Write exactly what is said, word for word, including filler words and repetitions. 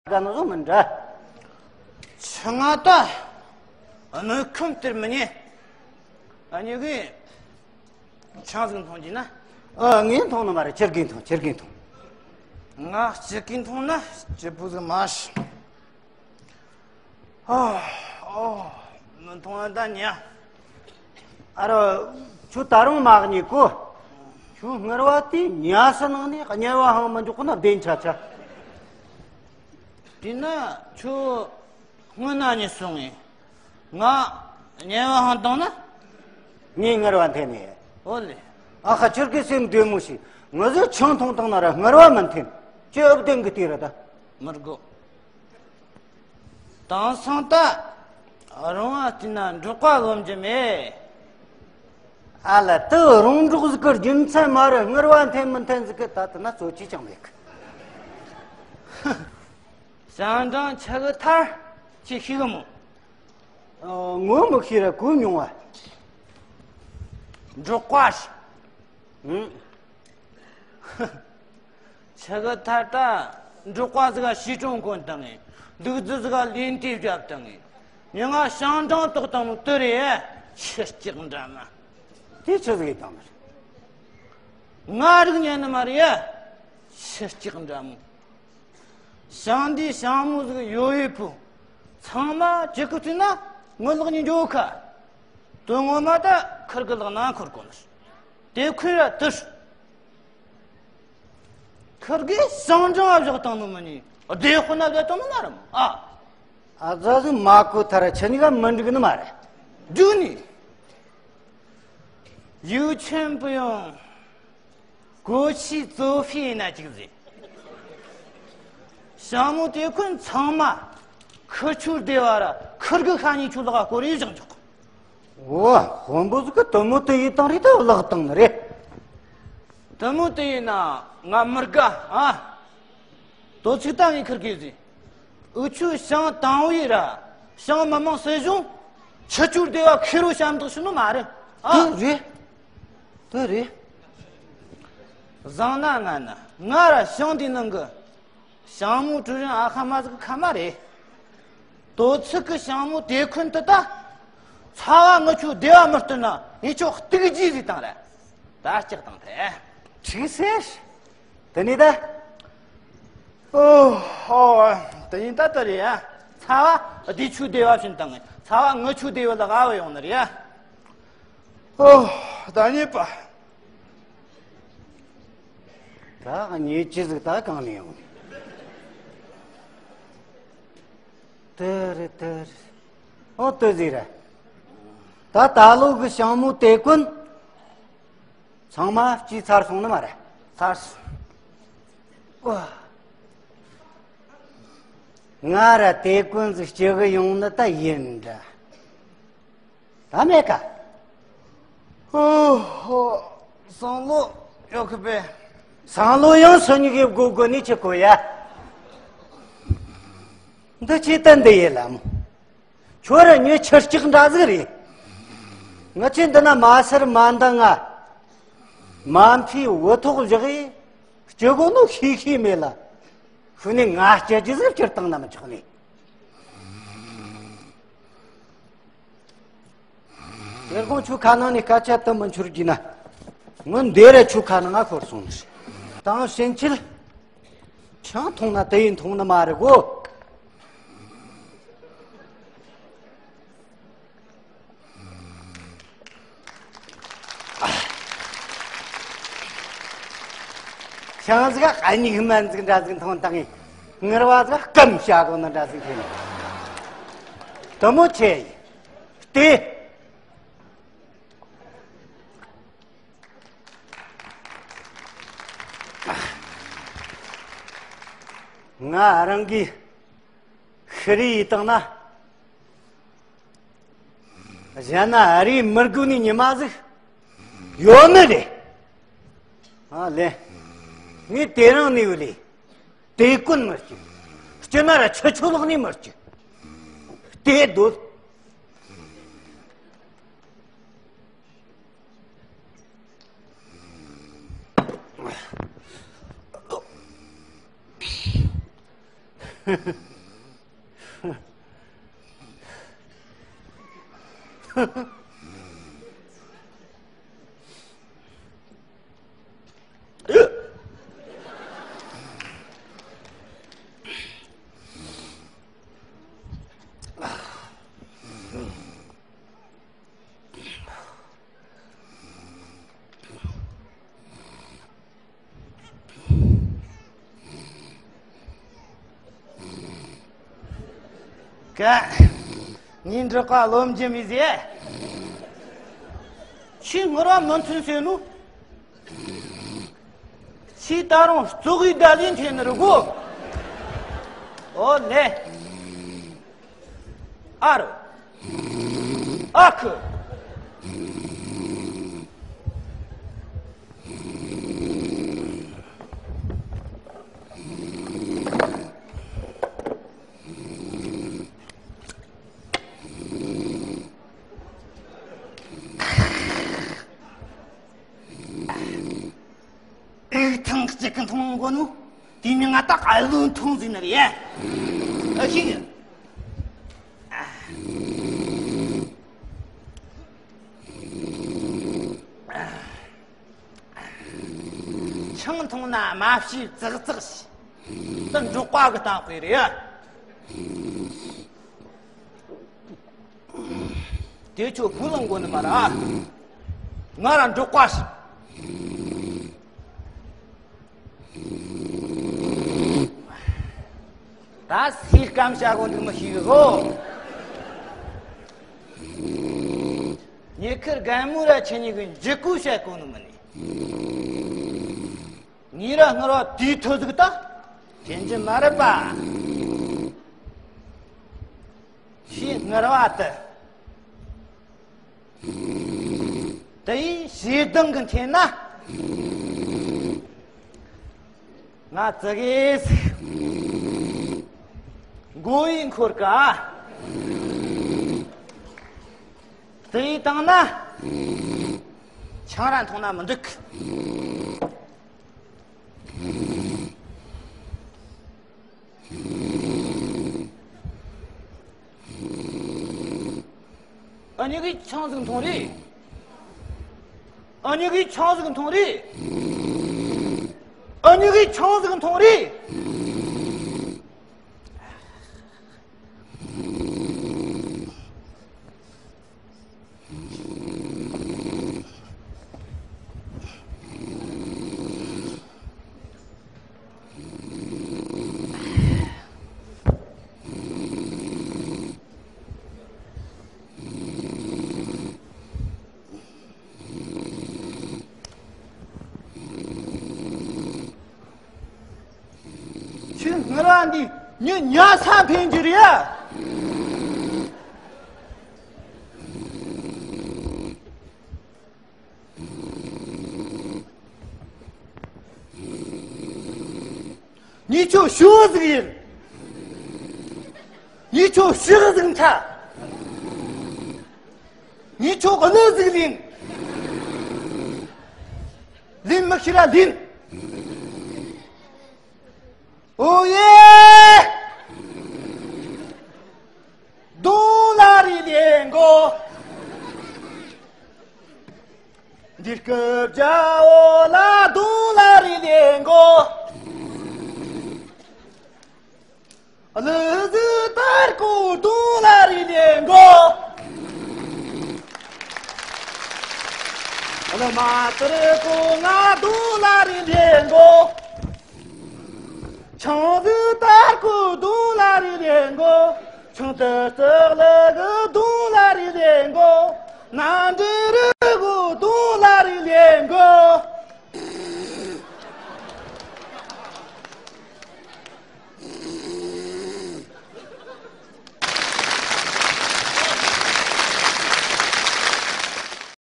ག་ནོ་བཟོ་མི་འདྲ། ཆུ་ང་ད་གནོད་ཁུམ་སྟེར་མི་ཉན། ཨ་ནི་གི་ཆང་ཟིག་འཐུང་རྒྱུ་ན། ཨ། ངས་འཐུང་ནི་མ་རེད། ཁྱེད་ཀྱིས་འཐུང་། ཁྱེད་ཀྱིས་འཐུང་། ང་ཁྱེད་ཀྱིས་འཐུང་ན་སྐྱིད་པོ་ཟིག་མ་ཤི། ཨོ། ཨོ། མི་འཐུང་ན་ད་ཉལ། ཨ་རོ། ཁྱོད་ད་རུང་མ་གཉིད་གོ། ཁྱོད་སྔར་བ་དེ་ཉལ་ས་ནང་ནས་དམྱལ་བ་ཧང་མི་འཇོག་གོ་ན་བདེན་ཆ་ཆ། དེས་ན་ཁྱོད་སྔོན་ན་གཉིད་སོང་ངས། ང་དམྱལ་བ་ཧང་བཏང་ན། ངས་སྔར་བ་འཐེན་ནས། ཨོ་ལེ། ཨ་ཁ། ཁྱོད་ཀྱི་སེམས་བདེ་མོ་ཞིག་ང་ཚོས་ཆང་འཐུང་བཏང་ན་ར་སྔར་བ་མི་འཐེན། ཁྱོད་ཨུ་བདེན་གི་དེ་ར་ད། མི་དགོས། དེང་སང་ད་རུང་བ་བལྟས་ན་འབྲོག་པ་ལོན་རྒྱུ་མེད། ཨ་ལ། དེ་རོང་འབྲོག་ཟིག་གི་རྒྱུ་མཚན་མ་རེད། སྔར་བ་འཐེན་མི་འཐེན་ཟིག་གི་ད་དེ་ན་གཙོ་ཆེ་ཅང་མེད་གི། ཞང་ཀྲང་ཆི་གི་ཐར་ཅི་ཤེས་གི་མོ། ཨ། ངོ་མི་ཤེས་ར་གོ་མྱོང་བ། འབྲོག་པ་ཞིག་ཨང་། ཆི་གི་ཐར་ད་འབྲོག་པ་ཟིག་ག་ཤི་གྲོང་གོན་བཏང་ངས། ལུག་རྫི་ཟིག་ག་ལན་ཏི་བརྒྱབ་བཏང་ངས། མྱི་ང་ཞང་ཀྲང་ཏོག་བཏང་ནོ་དེ་རེད། ཁྱི་སྐྱག་འདྲ་མ། དེ་ཆི་ཟིག་ཡིན་བཏང་ནི་རེད། ང་རིག་ཉན་ནི་མ་རེད་ཡ། ཁྱི་སྐྱག་འདྲ་མོ། ཞང་འདི་ཞང་མོ་ཟིག་ཡོད་ཡོད་པོ། ཚང་མ་ཅི་གི་བརྩིས་ན་ངའི་ལག་ནས་འགྲོ་ཁ། དོན་ངོ་མ་ད་ཁུར་གི་ལག་ན་འཁོར་གོ་ནི། དེ་ཁུར་ར་དུ་ཧྲི། ཁུར་གི་ཞང་ཀྲང་བཞག་བཏང་ནི་མིན་ནི། བདེ་དཔུང་ན་བསྡད་བཏང་ནི་མ་རེད་མོ། ཨ། ཨ་ཙི་ཟིག་མ་གོ་ཐལ། ཁྱེད་གཉིས་ཀ་མི་འགྲིག་ནི་མ་རེད། འགྲིག་ནི། ཡུས་ཆེན་པུ་ཡོང་། གོ་ཆི་ཙོ་ཧྥི་ན་ཅིག་ཟེར། ཞང་མོ་དེ་ཁོ་ཚང་མ་ཁུར་ཆུ་སྡེ་བ་ར་ཁུར་གི་ཁ་ཉིན་ཆུ་ལག་སྐོར་ཡིས་བཞག་འཇོག། འོ། དཔོན་པོ་ཟིག་གི་དུ་མོ་དེ་ཡིས་བཏང་རེད། ད་བརླག་བཏང་ནི་རེད། དུ་མོ་དེ་ཡིན་ན་ང་མི་དགའ་ཨ། དོ་ཚིགས་ད་ངས་ཁུར་གི་ཟེར། འུ་ཆོའི་ཞང་དང་བོ་ཡི་ར་ཞང་མི་མང་སྲིད་གཞུང་ཆུ་ཆུ་སྡེ་བ་ཁེ་རུ་ཞབས་འདེགས་ཞུ་ནི་མ་རེད་ཨ། དེ་རེད། དེ་རེད། བཟང་ན་ང་ན་ང་ར་ཞང་དེའི་ནང་གི་ཞང་མོ་ཀྲུའུ་རེན་ཨ་ཁ་མ་ཟིག་ཁ་མ་རེད། དོ་ཚིགས་གི་ཞང་མོ་དེ་ཁོན་དུ་ད། ཚ་བ་ངི་ཆོ་སྡེ་བ་མི་སྟོན་ན་ངི་ཆོ་སྟུག་རྗེས་ཟིག་བཏང་ར། ད་ལྕག་བཏང་ཐལ། ཁྲིག་སེ། དེ་ནི་ད། ཨོ། ཨོ། དེ་ཡིན་ད་ད་རེད་ཡ། ཚ་བ་སྡེ་ཆུ་སྡེ་བ་བྱིན་བཏང་ངས། ཚ་བ་ངི་ཆོ་སྡེ་བ་ལ་ག་བ་ཡོང་ནི་རེད་ཡ། ཨོ། ད་ཉེས་པ། ད་ཉེས་ཅི་ཟིག་ད་གང་ནས་ཡོང་ནི། དེ་རེད་དེ་རེད། ཨོ་དེ་ཟིག་རེད། ད་ད་ལོ་གི་ཞང་མོ་དེ་ཀུན། ཚང་མ་སྐྱིད་ཚར་སོང་ནི་མ་རེད། ཚར་སོང་། ཨོ། ང་ར་དེ་ཀུན་ཟིག་སྐྱིད་གི་ཡོང་ནི་ད་ཡིན་འདྲ། ད་མེད་ཀ། ཨོ་ཧོ། སང་ལོ་ཡོད་གི་པས། སང་ལོ་ཡང་སུ་ཉིད་ཀྱི་སྒོ་སྒོ་ནས་ཁྱི་གོ་ཡ། འདི་ཅི་ལྟར་འདི་ཡི་ལམ། ཁྱོད་ར་ཉོ་ཆུ་སྐྱག་འདྲ་ཟིག་རེད། ང་ཆེ་འདི་ན་མ་སར་མ་འདང་ང་། མ་མཐའི་འུ་ཐོག་བཞག་ཡི། སྐྱི་གོ་ནོ་ཤེས་ཤེས་མེད་ལ། ཤུ་ནས་ང་སྐྱ་ཅི་ཟིག་སྐྱུར་བཏང་ན་མི་ཆོག་ནི། དེར་ཁོང་ཆུ་ཁ་ནང་ནས་སྐད་ཆ་དུ་མི་འཆོར་གྱི་ན། ངོ་འདི་རེ་ཆུ་ཁ་ནང་ང་འཁོར་སོང་ནི། དང་ཕྱིན་ཆད། ཆང་འཐུང་ན་དེ་ཡིན་འཐུང་ནི་མ་རེད་གོ། ཤང་ཟིག་ག་སྙིགས་མ་ཟིག་འདྲ་ཟིག་འཐུང་བཏང་ངས། ངར་བ་ཟིག་སྐམ་བྱ་གོ་ནི་འདྲ་ཟིག་འཐེན། དུ་མོ་ཆེ་ཡིན། ལྟོས། ང་རང་གིས་ཤི་རི་ཡི་སྟེང་ན། གཞན་ན་ཨ་རིའི་མི་དགོས་ནི་ཉི་མ་ཟིག་ཡོད་ནི་རེད། ཨ་ལེ། ངས་དེ་རིང་ནས་བུ་ལས། དེ་ཀུན་མི་སྐྱིད། སྐྱིད་ན་ར་ཆུ་ཆུ་ལོག་ནས་མི་སྐྱིད། དེ་སྡོད། ཀ། ངའི་འབྲོག་པ་རློམ་རྒྱུ་མི་ཟེར། ཁྱོས་ངུར་བ་མི་འཐུང་ཟེར་ནོ། ཁྱོས་ད་རུང་ཙོག་གི་བརྡ་ལན་འཐེན་ནི་རེད་གོ། ཨོ་ལེ། ཨ་རོ། ཨ་ཁུ། ཨེ་ཐང་གཅིག་གི་འཐུང་དགོས་ནོ། དེ་ནི་ང་ད་ཨ་ལུ་འཐུང་ཟིན་ནི་རེད། ཨ་ཤི། ཆང་འཐུང་ན་མ་བྱི་ཙག་ཙག་བྱེད། འདི་འབྲོག་པ་གི་གཏམ་དཔེ་རེད། དེ་ཁྱོད་བུ་ལོན་དགོས་ནི་མ་རེད། ང་ར་འབྲོག་པ་ཞིག་ད་སེམས་ཁམས་བྱ་དགོས་འདུག་མི་ཤེས་གི་གོ། ཉེ་ཁར་རྒན་མོ་ར་ཁྱེད་གཉིས་ཀྱི་འཇིགས་སྐུལ་བྱེད་དགོས་ནི་མིན་ནི། ངས་ར་སྔར་བ་དེའི་ཐོ་ཟིག་ད་དྲན་རྒྱུ་མ་རེད་པ། ཞེས་སྔར་བ་དེ། དེ་ཡིས་ཞེ་སྡང་གི་འཐེན་ན། ང་ཙི་གེ་ཟིག་མགོ་ཡི་འཁོར་ག། དེ་ཡིས་བཏང་ན། ཆང་ར་འཐུང་ན་མི་འགྲིག། ཨ་མྱེས་ཀྱིས་ཆང་ཟིག་འཐུང་རེད། ཨ་མྱེས་ཀྱིས་ཆང་ཟིག་འཐུང་རེད། ཨ་མྱེས་ཀྱིས་ཆང་ཟིག་འཐུང་རེད། ཁྱོད་སྔར་བ་འདི་མྱི་ཉལ་ས་འཕེན་རྒྱུ་རེད་ཡ། ངས་ཁྱོད་ཞུ་བ་ཟིག་ཡིན། ངས་ཁྱོད་ཕྱི་ཟིག་འཐག་ངས་ཁྱོད་གནོད་ཟིག་ལེན། ལེན་མི་ཤེས་ར་ལེན། ཨོ་ཡེ། གདོང་ལ་རི་ལེན་གོ། འདི་སྐབས་རྒྱ་འོ་ལ་གདོང་ལ་རི་ལེན་གོ། ལུ་ཟི་ཏར་ཀོ་གདོང་ལ་རི་ལེན་གོ། ལུ་མ་ཏར་ཀོ་ང་གདོང་ལ་རི་ལེན་གོ། ཆང་ཟི་ཏར་ཀོ་གདོང་ལ་རི་ལེན་གོ། ཆང་ཏི་ཙག་ལི་གི་གདོང་ལ་རི་ལེན་གོ། ན་འདྲི་རི་གོ་གདོང་ལ་རི་ལེན་གོ།